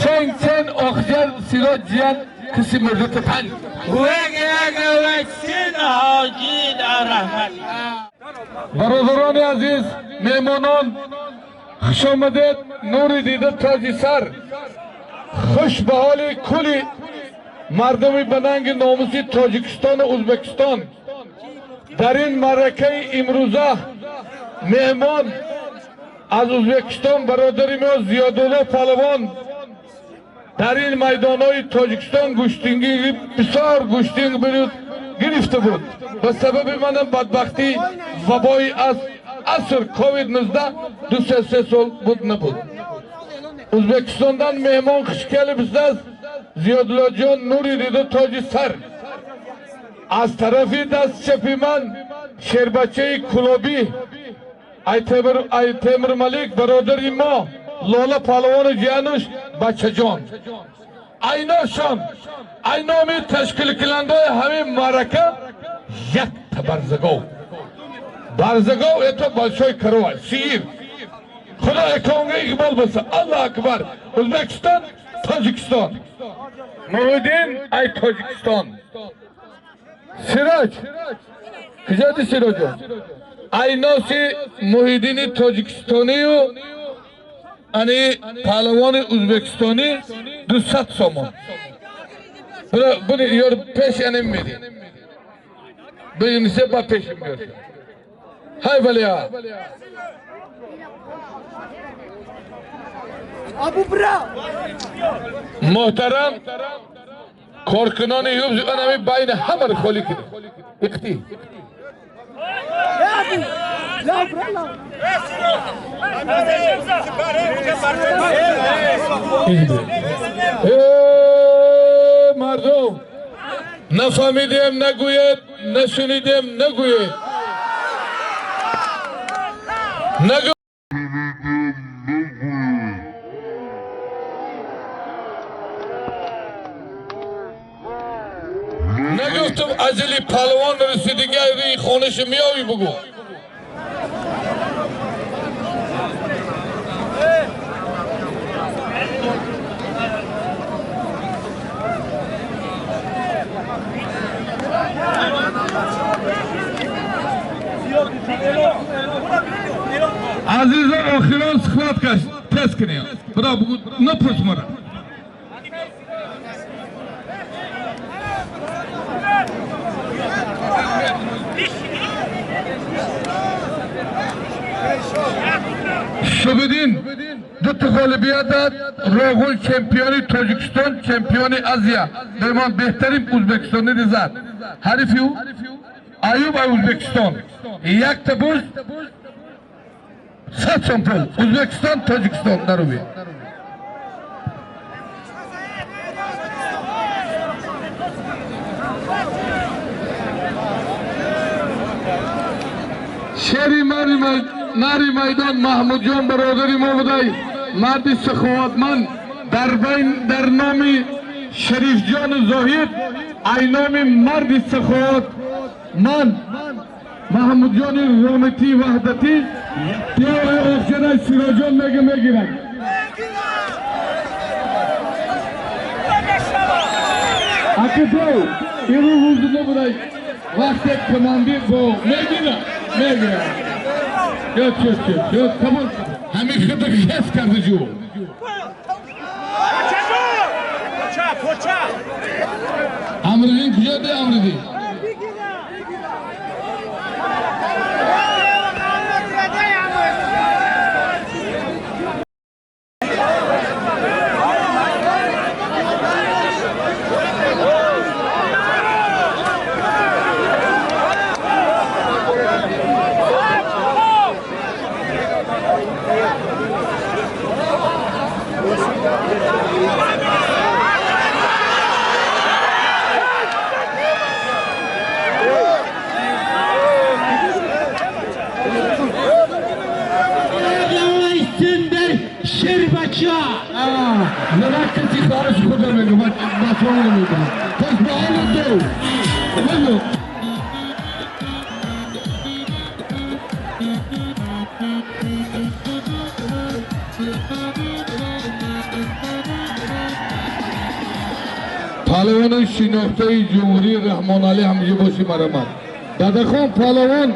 Чен чен охжар сироҷ ҷиян киси мурдати панҷ. Бародарони азиз, меҳмонон, хуш омадед, нури дида, тоҷи сар. Хуш ба ҳоли кулли мардуми ба нанги номуси Тоҷикистону Ӯзбекистон. Дар ин маъракаи имрӯза меҳмон аз Ӯзбекистон бародари мо Зиёдулло палвон дар ин майдонҳои Тоҷикистон гӯштингӣ бисёр гӯштинг гирифта буд. Ба сабаби манам бадбахтӣ вабои аз аср ковид-19 ду се сол буд набуд. Ӯзбекистондан меҳмон хуш келибсиз, Зиёдуллоҷон, нури дида, тоҷи сар. Аз тарафи даст чапи ман шербачаи кулобӣ Айтемир Малик бародари мо Лола палвону ҷиянуш бачаҷон. Айношон айноми ташкилкунандаи ҳамин маърака якта барзагов. Барзагов это большой корова, сиир. Худо эконга иқбол боса. Аллоҳ акбар. Ӯзбекистон, Тоҷикистон. Муҳиддин ай Тоҷикистон. Сироҷ. Куҷоди Сироҷон? Айноси Муҳиддини тоҷикистонию ани паҳлавони ӯзбекистонӣ 200 сомон. Буни ёр пеш анем меди. Бинисе ба пеш миёр. Ҳай валия. Абу бра. Муҳтарам коркунони ҳифз анами байни ҳамаро холӣ кунед. Иқти. لا برا لا. Мардум, нафаҳмидем нагӯед, нашунидем нагӯед. Нагӯ нагуфтум аҷали палвон расидига рӯи хонаша меёвӣ бугӯ. Азизон, охирон схваткаш тез кунем. Бира бугӯ, напурс мара. Шубидин дута ғолибият дад, Роғун чемпиони Тоҷикистон, чемпиони Азия. Меҳмон беҳтарин ӯзбекистонӣ зад. Ҳарифи ӯ Аюб ай Ӯзбекистон. Якта буз 100 сом пул. Ӯзбекистон, Тоҷикистон даруби. Шери нари майдон Маҳмудҷон бародари мо будай, марди саховатманд дар байн дар номи Шарифҷону Зоҳид ай номи марди саховатманд Маҳмудҷони Ромитӣ Ваҳдатӣ пиёри охирай Сироҷон мега мегирад. Акидов иру рӯзи набудай вақте командир бо мегирад мегирад. Ёд ёд ёд ёд қабул ҳамин хида хес карда ҷу. Амридин куҷо де Амридин? Шербача. Нара каси хоҳараши худро мегӯ, бачаҳо намекунам. Пас ба ҳоли ду. Бигӯ. Палавони шинохтаи ҷумҳурӣ Раҳмоналӣ ҳамҷо боши марамат. Дадахон палавон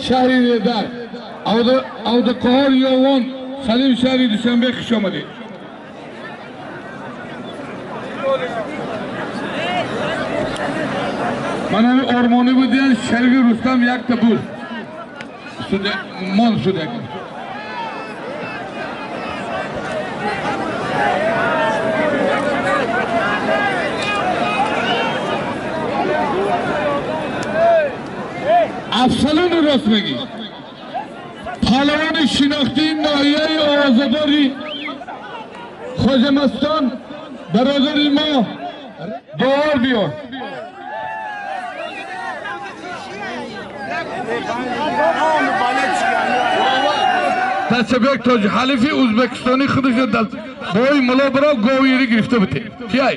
шаҳри Редар. Авдуқаҳор Ёвон Салим шаҳри Душанбе хуш омадед. Ман ҳамин ормонӣ будиян Шарифи Рустам якта буд. Мон шуд як. Афсалони рост мегӣ. Палавони шинохтии ноҳияи овозадори Хоҷамастон бародари мо бовар биёр. Тасабек тоҷ ҳалифи Ӯзбекистони худашро дар бои мулло бирав говири гирифта бите. Кияй?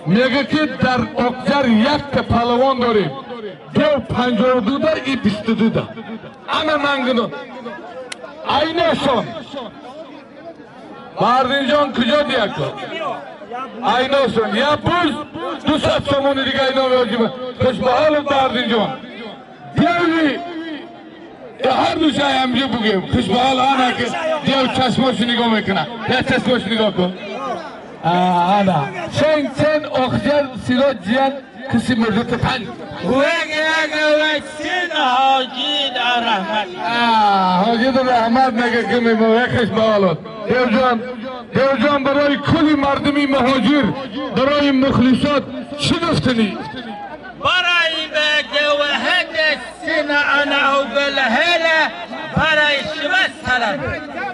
Мега ки дар Окҷар якта палавон дорем. Дев 52-да и 22-да. Ана мангино. Айносон. Мардинҷон куҷо дияко? Айносон. Я буз 200 сомони дига айно меоҷиба. Хушбаҳолу Мардинҷон. Деви ҳар ду шай ҳамҷо бугем. Хушбаҳол ана ки дев чашмошо нигоҳ мекунад. Я чашмошо нигоҳ кун. Ана. Чен чен Окҷар Сироҷ ҷиян киси мурдати панҷ. Ҳоҷиду раҳмат мега ки мемоя хушбаҳолот. Девҷон, Девҷон барои кулли мардуми муҳоҷир, барои мухлисот чӣ гуфтанӣ? برای جوهد سنة أنا أقولها برای شما سلام.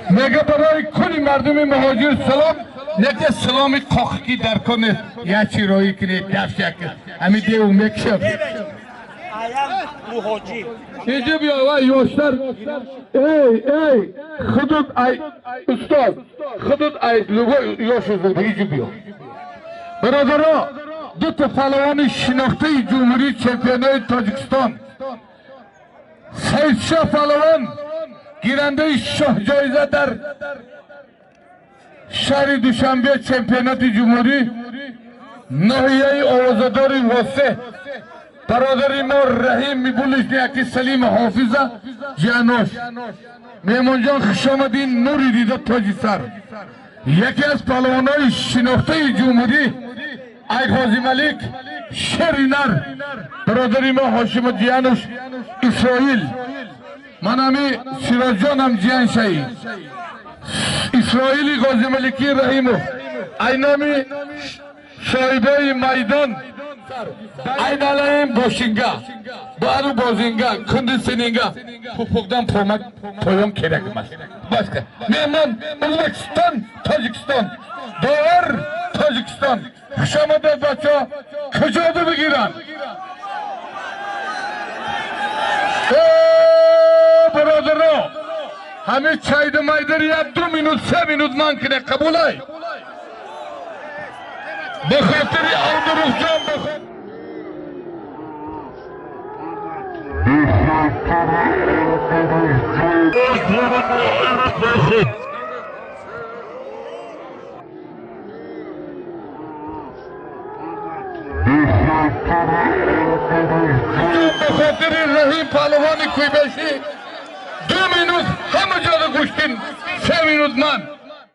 میگه برای کلی مردم مهاجر سلام. نکه سلامی قاخکی در کنه یا چی روی کنه دفش یک همین دیو میکشم. اینجا بیا وای یوشتر. ای ای خودت ای استاد خودت ای لوگو یوشتر اینجا بیا. برادرها دو تا پهلوان شناخته جمهوری چمپیونای تاجیکستان سیدشاه پهلوان گیرنده شاه جایزه در شهر دوشنبه چمپیونات جمهوری ناحیه آوازدار واسه برادر ما رحیم میبولش نیکی سلیم حافظه جانوش میمون جان خوش آمدین نوری دیده تاجی سر یکی از پهلوانای شناخته جمهوری ای غازی ملک شرینر برادری ما هاشم جیانوش اسرائیل من همی سراج جانم جیان شایی اسرائیلی غازی ملکی رحیمو ای نامی صاحبای میدان ای نالایم باشینگا بارو بازینگا کندی سینینگا پوپوقdan pomak poyom kerak emas. Boshqa mehmon O'zbekiston Tojikiston Dovar Tojikiston хуш омадед бачаҳо куҷода бигиранд? Бародаро ҳамин чайду майдари як 2 минут 3 минут ман кунед қабулай ба хотири Абдурухҷон به خاطر رحیم پهلوان کویبشی 2 минут ҳама ҷода гӯштин 3 минут ман